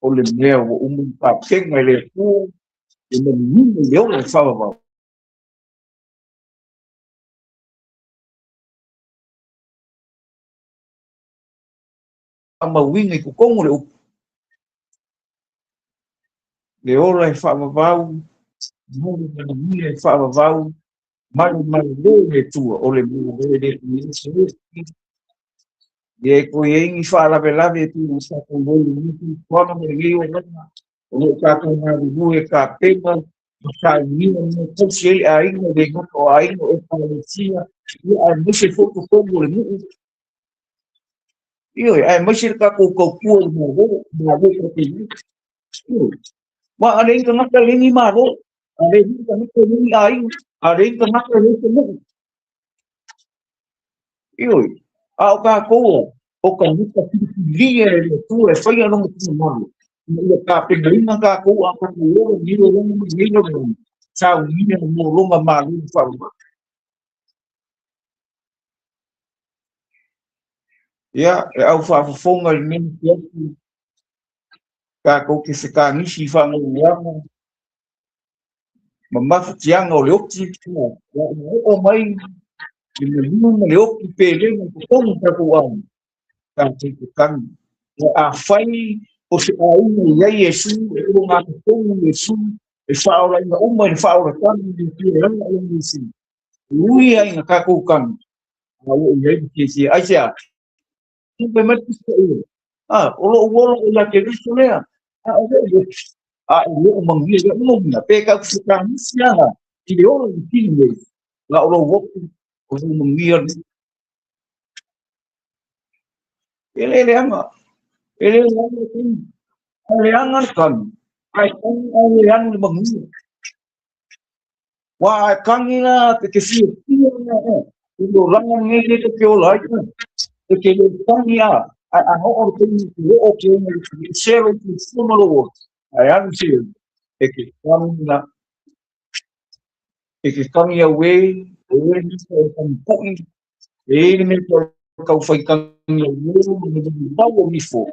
Speaker 1: o le mea ua uma ona tapena e le Atua e manuia i le ola e faavavau. Faamauina i totonu o le upu, le ola e faavavau, mo le manuia e faavavau, ma le malo le Atua, o le malo e le tuuina. Ia e toe ai ni faalavelave e pei ona tatou i ai i lenei fuafuaga ma lenei olaga, o lo o tatou galulue e tapena ma saunia mea tausi ai le aiga, le gata o aiga o ekalesia, ia aemaise foi totonu o le nuu. Ioe, aemaise le tatou tautua i le Malo, Malo tatou. Ioe. Ma a leai ni tagata, leai ni Malo. A leai ni tagata, leai ni aiga. A leai ni tagata, leai se nuu. Ioe. A o kākou o ka muka filifilia e le Atua e faia lona finagalo, ina ia tapenaina kākou a tatou ola i nei olaga ma lenei lalolagi, saunia mo lona Malo faaaloalo. Ia, e au faafofoga i lenei afiafi, kākou te fetagisi i faanoanoaga ma mafatiaga o le oti, ua oo mai le maliu ma le oti pelega i totonu o tatou aiga, tatou te tagi. Afai o se aiga i ai Iesu, e ogatotonu Iesu, e faaolaina uma i le faaolataga i le Atua e ala i Iesu. E ui ai ina tatou tagi, a ua i ai le fiafia. Aisea? Fai mai le Tusi Paia, o lou ola ia Keriso lea, a o lou oti, a e lou manuia ia uma, pe tatou te fetagisi lava i le ola i le tino nei, a o lou oti, o lou manuia lenei. E le leaga, e le leaga le tagi, a leaga le tagi, ae tagi ae le alu le manuia. Ua ae tagi la pe te fiafia la i le olaga lenei lea te ola ai, e te le tagi a, ae a oo le taimi e te oo ke ona i selo i te fono lou oti, ae alu se e te tagi la, e te tagi au e, e le mea e tagi kui, e le mea e tau fai tagi au e, me le mau o nifo,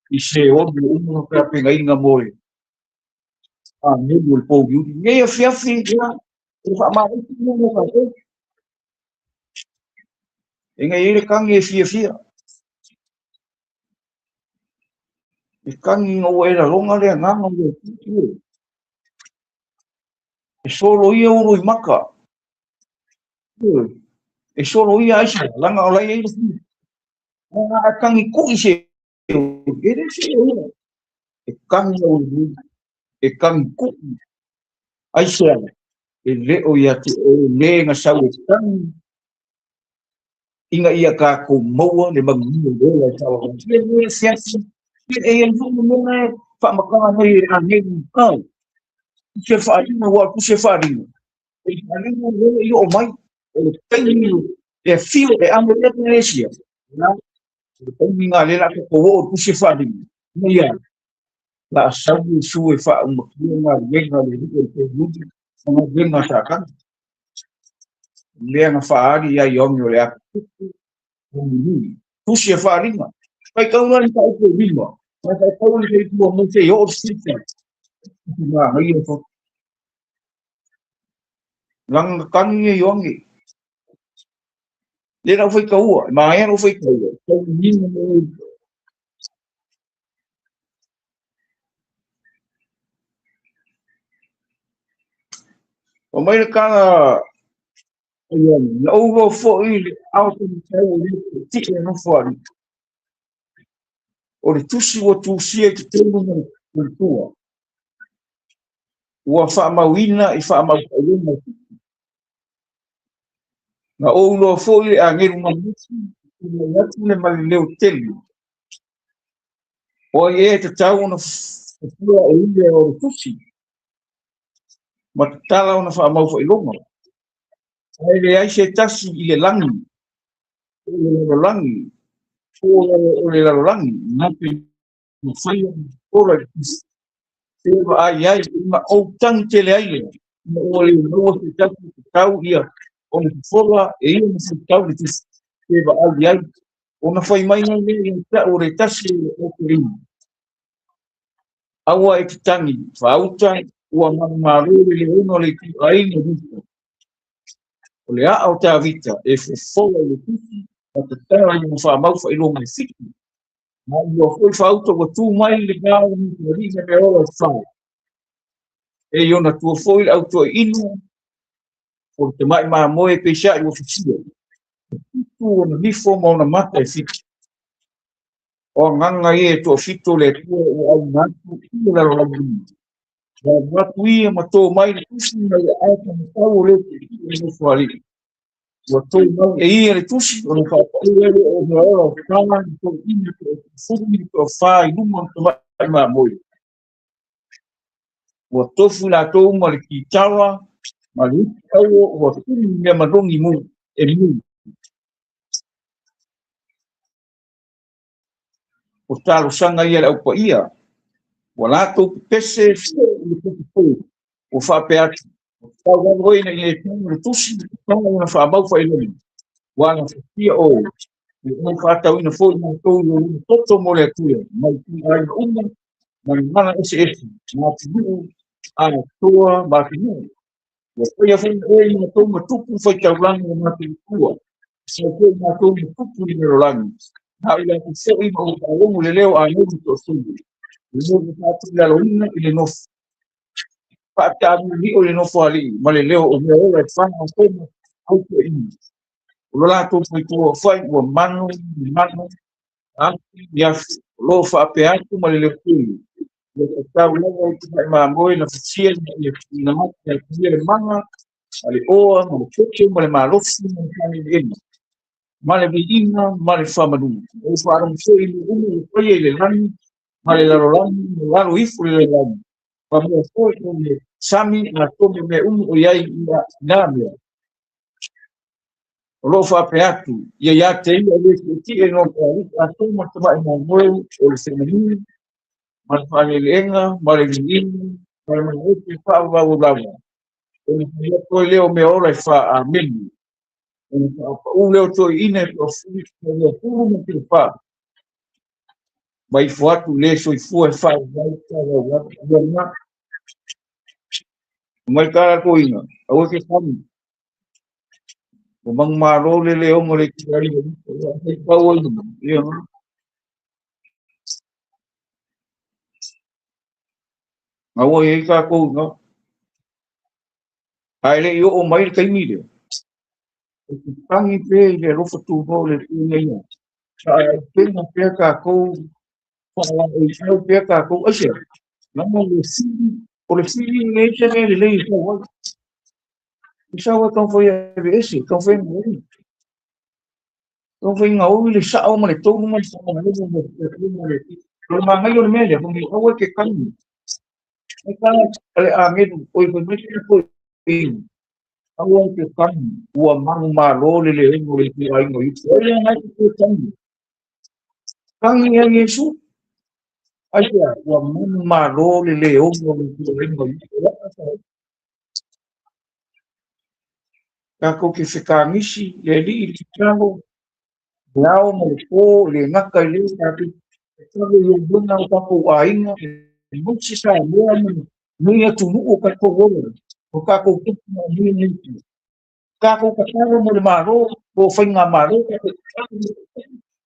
Speaker 1: i se onu uma na tapenaina mo le agelu o le pouliuli. Nei afiafi, ia, e faamalosi mea mo tatou. E nei ai le tagi e fiafia. E tagi ina ua e lalona le agaga o le Atua. E solo ia ulu i maka. E solo ia aisa, langa o lai ai le fia. A tagi kui se e le se ia. E tagi au i e tagi kui. Aisea, e le o ia te oe le na sau e tagi ina ia kākou maua le manuia o le ola e faaaloalo. E le asiasi, e i ai foi le mea e faamatala nei e agelu kau. Tusi e faaaliga, ua o le tusi e faaaliga. E faaaliga le i oo mai, o le taimi e afio e amo le Ekalesia. Ia, o le taimi lena lea o le a tatou oo i le tusi e faaaliga. Ina ia, la a sau Iesu e faaumakia galuega a le Alii o le pouliuli ma galuega a Satana. Mea na faaali ia Ioane o le atutupu o nui. Tusi e faaaliga. Faitau la le mataupu e 5. Ae faitau le faitau mo se i oo le 14. Manaia fo. Langa tagi e Ioane. Le lau faitaua, e manaia lau faitaua. Tau nina mo O mai le tala a Ioane, na ou iloa foi le ao taumatau o le ti'i e nofo alii. O le tusi ua tusia i totonu ma le tua, ua faamauina i faamautauina e tusi. Na ou iloa foi le agelu malosi e tulai atu le ma le leo tele. O ai ea e tatau ona fofola e ia o le tusi ma tatala ona faamaufaailoga. Ae leai se tasi i le lagi, po o le lalolagi, po o le lalolagi, na te mafai ona fofola i le tusi. E vaai ai, ina ou tagi tele ai lea, ina ua le maua se tasi e tatau ia ona fofola e ia ona faitau le tusi. E vaai ai, ona fai mai ai lea ia te au o le tasi o te lima. Aua e te tagi, faauta, ua manumalo le leona o le ituaiga Iuta. O le aa o Tavita e fofola i le tusi ma tatala i ona faamau faailoga e 7. Ma ua foi faauta ua tu mai le va o Nutualii ma Meaola o Fao. E i ona tua foi le autoiinu o le tamai mamoe peiseai ua fusia. E 7 ona nifo ma ona mata e 7. O agaga ia e toafitu o le Atua ua auina atu i le lalolagi uma. Ua alu atu ia ma tō mai le tusi mai le ae taumatau o le te i nofo alii. Ua tō mai e ia le tusi ona faapau ai lea o mea ola o tala i toeaiina toafulu toafa i luma o le tamai mamoe. Ua tofu latou ma le kitara ma le upu aua ua tuli mea manogi mu e mu. O talosaga ia le aupaia ua latou pepese i le pupu ua faapea atu, tau lava oe ina ia tonu le tusi tau ona faamau faailoga ua gafatia oe e oe faatauina foi matou i lou toto mo le Atua mai aiga uma ma gagana eseese ma atunuu atoa ma atunuu. Ua faia foi oe i matou matupu faitaulaga o matou tua sau foi matou matupu i le lalolagi na o le atu foi ma ou faalogo le leo a nei toatolu le leo faatulaloina i le nofo faataamulio i le nofo alii ma le leo o mea ola e fana tonu au toeaina. O lo latou faitoa fai ua manu manu afi afi o lo faapea atu ma le leo tele ua tatau lava i tamai mamoe na fatia ina ia tuuina atu e atuia le maga ma le oa ma le toto ma le malosi ma le faaleeleega ma le viiga ma le faamanu. O faalogo foi i le uma o paia i le lagi ma le lalolagi ma lalo ifo i le lalolagi ma mea foi o le sami atoa ma mea uma o i ai i na mea. O lo o faapea atu ia ia te ia o le tietie no le alii atoa ma le tamai mamoe o le faamanu ma le faaleeleega ma le viiga ma le malosi e faavavau lava. Ona faia toe lea o mea ola e faa-ameni. Ona faapaū lea o toeaiina e toafulu ma toafa ma ifo atu le soifua e faavavau faavavau atu ia lena. Mai kalakoina aua ke kami o manumalo le leogo le ituaiga pau ai ia aua i ai tatou ina ae le i oo mai le taimi lea e tatagi pea i le alofa tunoa o le Atua ia faaauupega pea tatou, faalaeiau pea tatou. Aisea? Leaga le fili o le fili e leai se mea lelei e sau ai, e sau ai taumafai e aveese, taumafai e gaoi, taumafai e gaoi le sao ma le tonu ma le faamagalo ma le o le manaia o le mea lea fai mai aua e te tagi e tala le agelu oi fai mai le toeaina aua e te tagi ua manumalo le leogo o le ituaiga o Iesu. Ai lea nai te tagi tagi ai Iesu. Aisea? Ua manumalo le leogo o le ituaiga o Iesu. Tatou te fekagisi le alii i le tatalo le ao ma le po, e le gata i lea tatou tatalo i auaunaga o tatou aiga aemaise Samoa ma lenei atunuu o tatou ola o tatou tupu ma nei tatou tatalo mo le Malo, mo faigamalo, tatou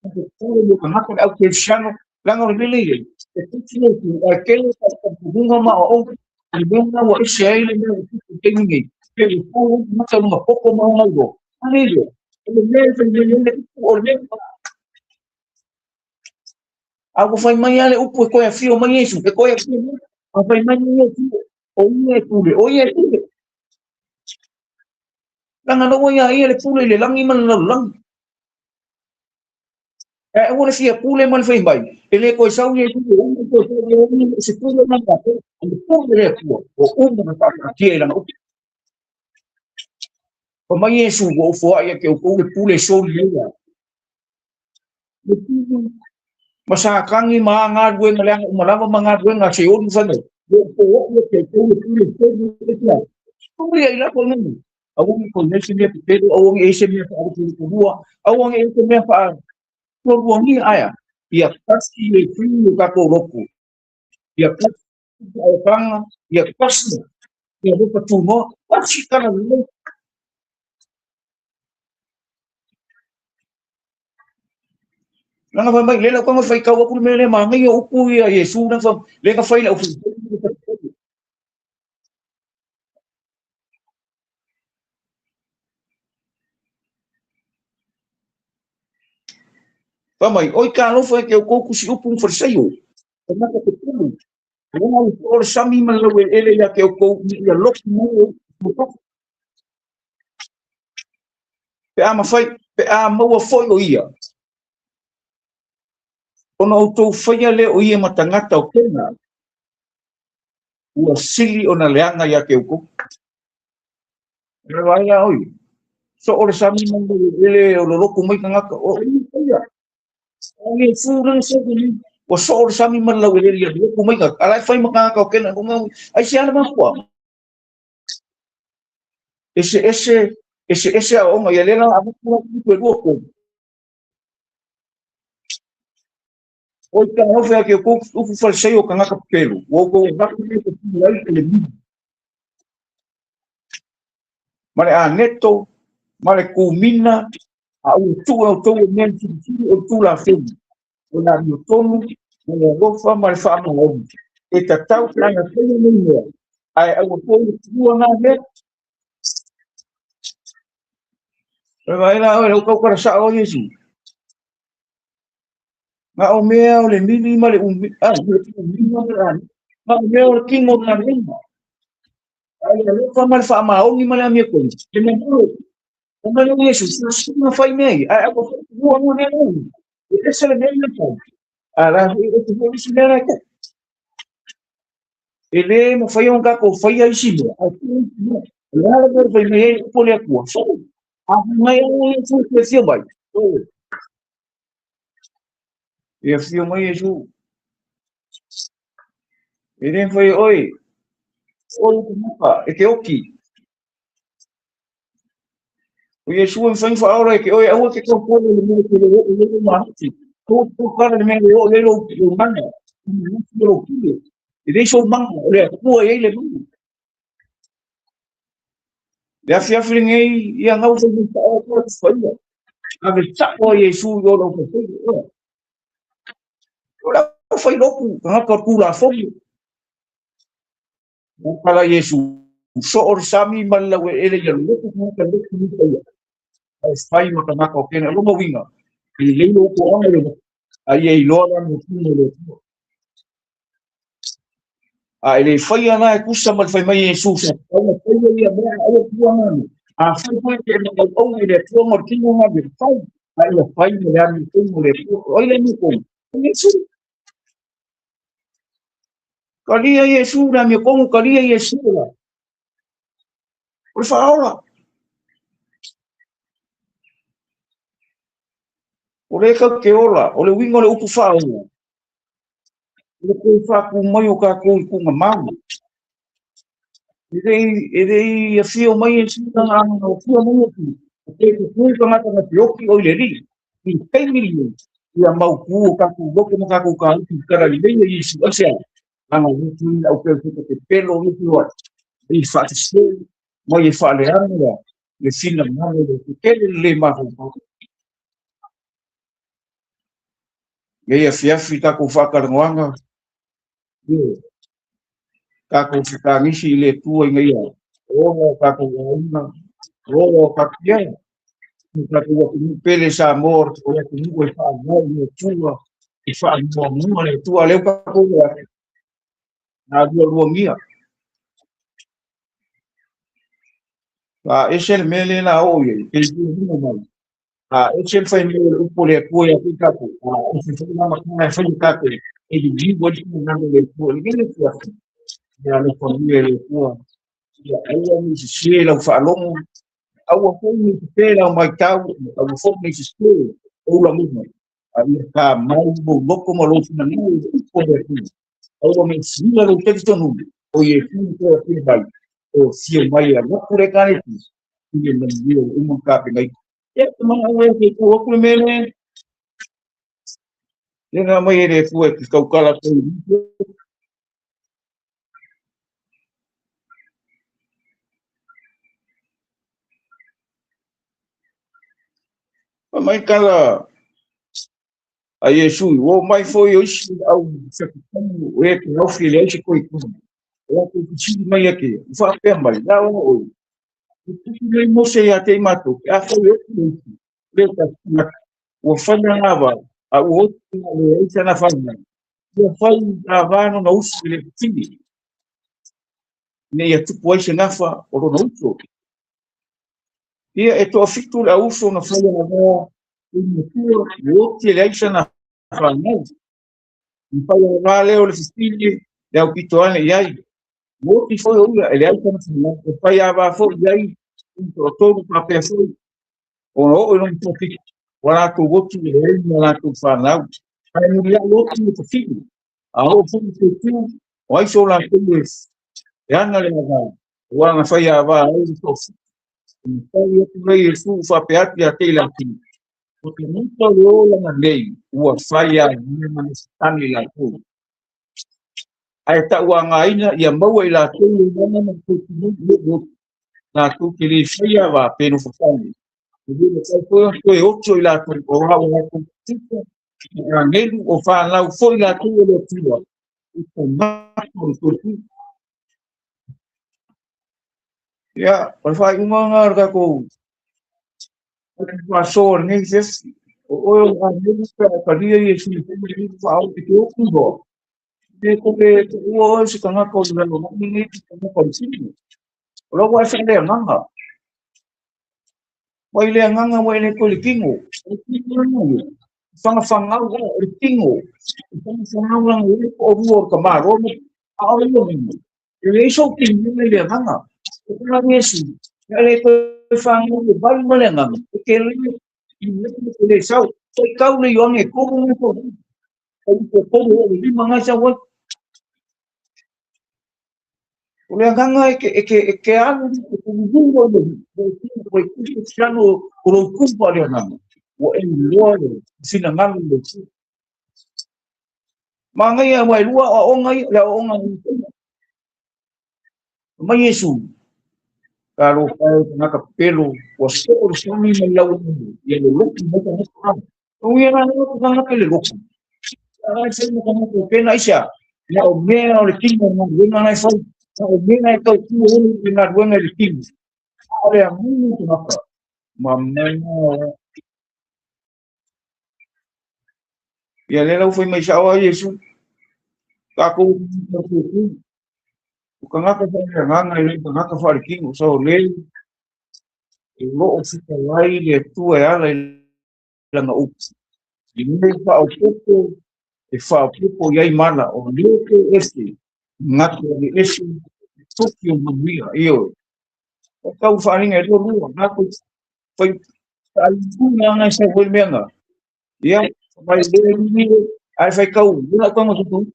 Speaker 1: tatalo mo tagata le au kerisiano leaga o le mea lea e i ai e tusi le Atua ae tele talitonuga ma aoaoga i le mea lena ua ese ai le mea ua tupu i le taimi nei pe ua fau ai tagata i lona poto ma ona iloa a le iloa o le mea e fai mai ai le upu o le mea a ua fai mai lava le upu e toe afio mai Iesu, e toe afio mai, a fai mai Iesu o ia e pule, o ia e pule. Leaga na ua ia ia le pule i le lagi ma le lalolagi. E aua le fia pule ma le fai mai e le toe sau Iesu e uma toe sau ia se pule na tatou o le pule le Atua o uma na faataatia i lana upu. Fai mai Iesu ua ou foai ia te outou le pule e soli ai ia le pule ma Satani ma a galuega leaga uma lava ma galuega a Seoli fai mai ua ou foai ia te outou le pule e soli ai ia soli ai lava nei. Aua ne i toe i ai se mea pepelo, aua ne i i ai se mea faalupelupeluina, aua ne i i ai se mea faatualuagia aea. Ia tasi le fili o tatou loto, ia tasi le aotaga, ia tasi le alofa tunoa, tasi tala lelei. Leaga fai mai lea lau tago e faitau atu le mea lea manaia upu ia Iesu lea na fai i le aufaifaipule. Fai mai, oi talofa e te outou tusi upu ma Farisaio, tagata pepelo, leaga ua oo le sami ma le laueleele ia te outou ina ia loki mai o pe a mafai, pe a maua foi o ia, ona outou faia lea o ia ma tagata o kena, ua sili ona leaga ia te outou. E vaai a oi, so o le sami ma le laueleele o loloto mai tagata, o ia faia. O Iesu na se ni o so o sami ma lau ele ia ku mai ka ala fai ma ka ka kena ko mau ai se ala ma ese ese ese ese a onga ia lela a ku ku ku ko o ka no fe ke ku ku fal sei o ka ngaka pelu o ko va ku ku ai le mi mare a neto mare kumina a u tu o tu men tu o tu la fe o la mi tonu o le lofa mare fa ma o e ta tau na fe ni ni ai au ko tu na me vai la o ko ko sa o Yesu ma o mea o le mili ma le umi a le umi ma le ma o mea o le kingo na lima ai le lofa ma le fa ma o ni ma le amia ko le me o ma le Yesu sa ma fai mei ai au ko tu na ne e se le mea na a la e tu mo si mea ko e le mo fai on ka ko fai ai si mo a tu la la le fai mei po le ku so a mai o Yesu ke fio mai e fio mai Yesu e le fai oi o ku mapa e ke oki o Yesu e fai fa ora ke oi au ke ko ko le mo ke le o le ma ti ko ko ka le me o le lo lo mana lo ki e le so manga o le ku e le mu le afia fi nei ia ngau fai fa o ko fai a ve tsa o Yesu yo lo ko fai o la fai lo ku ka ka ku la fo o kala Yesu so o sami mal la we ele ia lo ku ka lo ku ni ai fai ma ka ko kena lo winga e le lo ko ona le ai e lo la no ku le a ele fai ana e kusa mal fai mai Yesu sa o fai ia mea o ku ana a fai fai ke no o le tu mo ki mo ma fai ai le fai le ani ku le o le ni ko Yesu kalia Yesu na mi ko kalia Yesu la o fa o le ka ke ola o le wingo le upu fa o le ko fa ku mai o ka ko ku nga mau e le ia fio mai e si na o fio mai o ku te ku ku ka ngata na pioki o le ri i peini ia mau ku o ka ku loko mo ka ku ka ku kara le ia Yesu ase anga utu au pe ku te pelo i ku i fa te se mo i fa le anu le fina mano le te le ma ku ia fiafi ta ku whakarangoanga ka ku whakangisi i le tua i ngai o ka ku wauna o ka kia ka ku waku pele sa mor o le ku e wha mau i tua i wha mua mua le tua leo ka ku nā rua rua ngia a ese le mele la o ia ke i mai a ese le fai mea le upo le atua ia kui kākou a ese fai nama kana e fai kākou e di jiwa di nanga le atua le le atua ia le famia le atua ia aua ni se lau whaalongo aua foi ni se lau mai tau aua foi ni se o la muma a ia ka mau mo loko mo lo fina ni upo le atua aua me sila lo te tonu o ye fu ko te mai o fio mai a loko le kare ti le ngi o umu ka pe ngai e ma o e ko ko me le le na mai le fu e kau kala ko mai kala a Yesu o mai foi o isi au se ku e ke o fi le isi ko i ku o ku si mai ake fa pe mai la o ku le mo se ya te mato a foi o ku le ta o fa na va a o le isi na fa na o fa a va no na usi le tini ne ia tupu ai se nafa o lo na uso ia e to fitu la uso na fa na va i matua o te le aisa na fa na i fa va le o le fili le au pito ane iai o ti foi o ia ele aisa na fa o fa ia va fo iai o tolu pa pe foi o o no to fito Ua latou otu e leai ma latou fanau. Ae muliai otu e tafili. A oo foi i te tu, o ai so latou e ana le ava, ua na fai ava ai le tofi. E tali atu nei Iesu faapea atu ia te i latou, o tagata o le olaga nei ua fai ava ma le Satani latou. Ae tauagaina ia maua i latou le olaga ma le tausinuu o otu. Latou te le fai ava pe nofofane. E le mafai foi ona toe oto i latou o ua latou tusa ma agelu o fanau foi latou o le Atua i tagata o le toetu. Ia, o le faaiuga lena o le tatou faasoa lenei fefi. O oe o le agelu pe a talia Iesu i le faaola i te otu loa. E kore ua oe se tagata o le lalolagi nei se tagata o le sini. O lau ua e faaleagaga. Ua i le agaga ua e le toe le tino. O le tino lena ia. Whangawhangau o le tino. Whangawhangau langa le po o rua o le tamāroa mo a o le ia. E le iso tino i le agaga. O te Iesu. E le toe whangau le valu ma le agaga. E ke le i le le le sau. Toi kau le ioange koro ngai ko. O ko koro o le lima ngai sau ai. O le agaga e ke alu e ke lulu o le o le kusi o lo kumpa le agaga. Ua e loa le finagalo le tu. Mangai a wai lua o onga i le onga i. Mai Iesu. Ka lo kai ngaka pelo ua so o le sami mai lau ia le loki mai ka ngaka. O ia na ngaka ngaka le loki. Ai se mo ka pena isa. Na o mea o le tino na wenga nai fai. Na o mea e tau tu o le na wenga le tino. A le amu te ngaka. Ma mea ia le lau fai mai sa o Iesu. Ka ko o ka ngaka fa le nganga le ka ngaka fa le kino so le e lo o fika lai le tu e ala i langa upu. I me fa o popo e fa o popo i ai mana o le te ese ngaka le ese toki o manuia i oe. O kau wharinga e lua lua, ngā koe whai ai tū ngā ngai sa koe mea ngā. Ia, mai le ni ai whai kau, luna kau ngā tutu.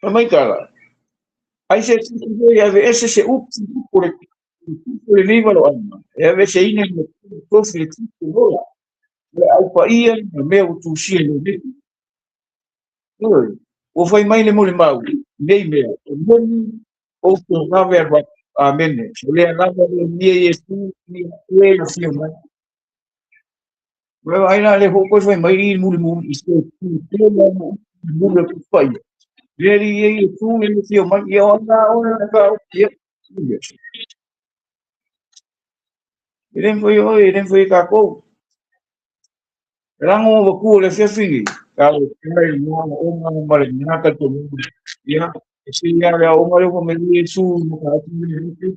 Speaker 1: Mai kala. Ai se tutu ia ve ese se upu upu le tupu le liva lo ana. E ave se ine me tofi le tupu lola. Le au pa ia na mea o tusia le le. Oi, o fai mai le mo le mau, nei mea, o moni o te rave a amene. O le alava le mia Iesu ni e na fia mai. Ua ai la le ho koe fai mai i muli muli i se tu te la mo muli ku pai. Le ri e tu le fia mai ia ona ona ka o ia. E le foi oi, e le foi ka ko. Rango o ku le fia fingi. Ka o kai mo o nga ma le ngaka to mo. Ia e se ia le o nga le ko me Iesu mo ka tu le.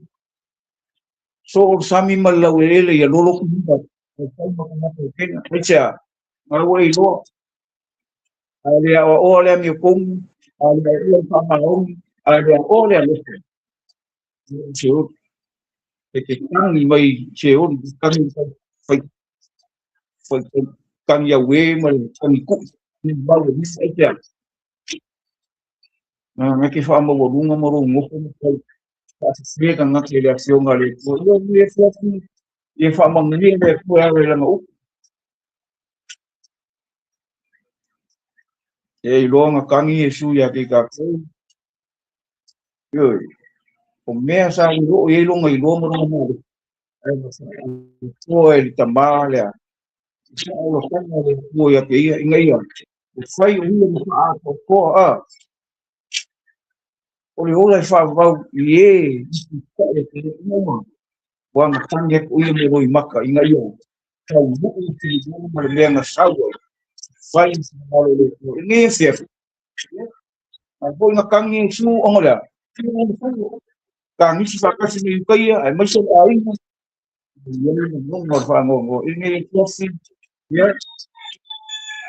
Speaker 1: So o sami ma la le ia lolo ku ba. O kai ma ka ko kena. Ai cha. Nga wo i lo. A le o o le mi ko. A le o pa ma o. A le o le le. Se o e te tangi mai se o tangi fai fai tangi a we ma le tangi ku ni mau le misa e te na nga ke fa ma wo lunga mo ro ngoko mo kai fa se ka nga ke le afionga le ko yo ni e fa e fa ma ngi le ko ya le nga u e lo nga kangi e su ya ke ka ko yo o mea sa i e longa i loa mo longa mo. Ai ma sa ko e le tama lea. Sa o lo kanga le ko ia ke ia inga ia. O fai o ia mo a ko ko a. O le ola e wha vau i e i ka e te uma. Wa nga tangi ko ia mo roi maka inga ia. Tau muu te i ma le mea nga saua. Fai sa malo le ko. Inga ia fia. A ko nga kangi su ongo lea. Ka ngisi whakasi ni ukaia, ai mai se a inga. Ia ni ngongo whangongo. Inga ia kiasi, ia.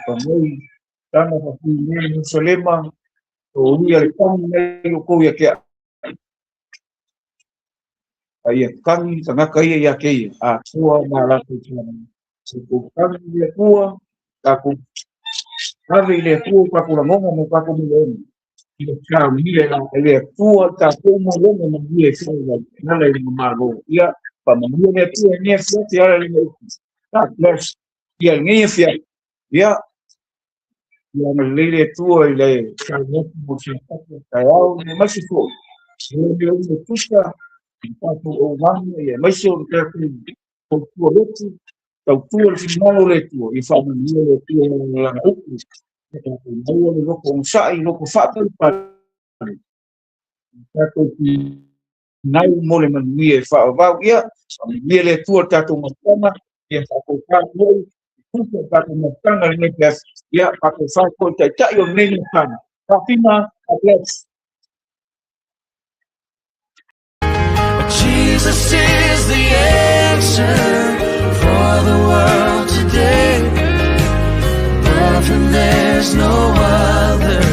Speaker 1: Ka mai, tana whaku nei Jerusalema, o ia le tangi nei o kou ia kea. A ia kagi tagata ia ia te ia, atoa ma latou tulaga. Tatou kagi i le Atua, tatou ave i le Atua o tatou lagona ma o tatou manaoga. Ia saunia e le Atua le tatou manaoga manuia e fai e ala i lona Malo. Ia faamanuia le Atua i lenei afiafi e ala i lana upu. God bless. Ia lenei afiafi. Ia ia agalelei le Atua i le saunoa atu mo le Sapatu o taeao, aemaise foi o mea uma e tusa i tatou auaunaga, aemaise o le tatou tautua lotu, tautua le finagalo o le Atua. Ia faamanuia le Atua i lana upu. Ia tatou maua le loto onosai, loto faapalepale, tatou finau mo le manuia e faavavau. Ia faamanuia le Atua i le tatou mafutaga, ia faatofā foi tusa o tatou mafutaga i lenei afiafi. Ia faatofā foi taitai o lenei mafutaga. Faafina, God bless.
Speaker 2: Jesus is the answer for the world today. Above him there's no other.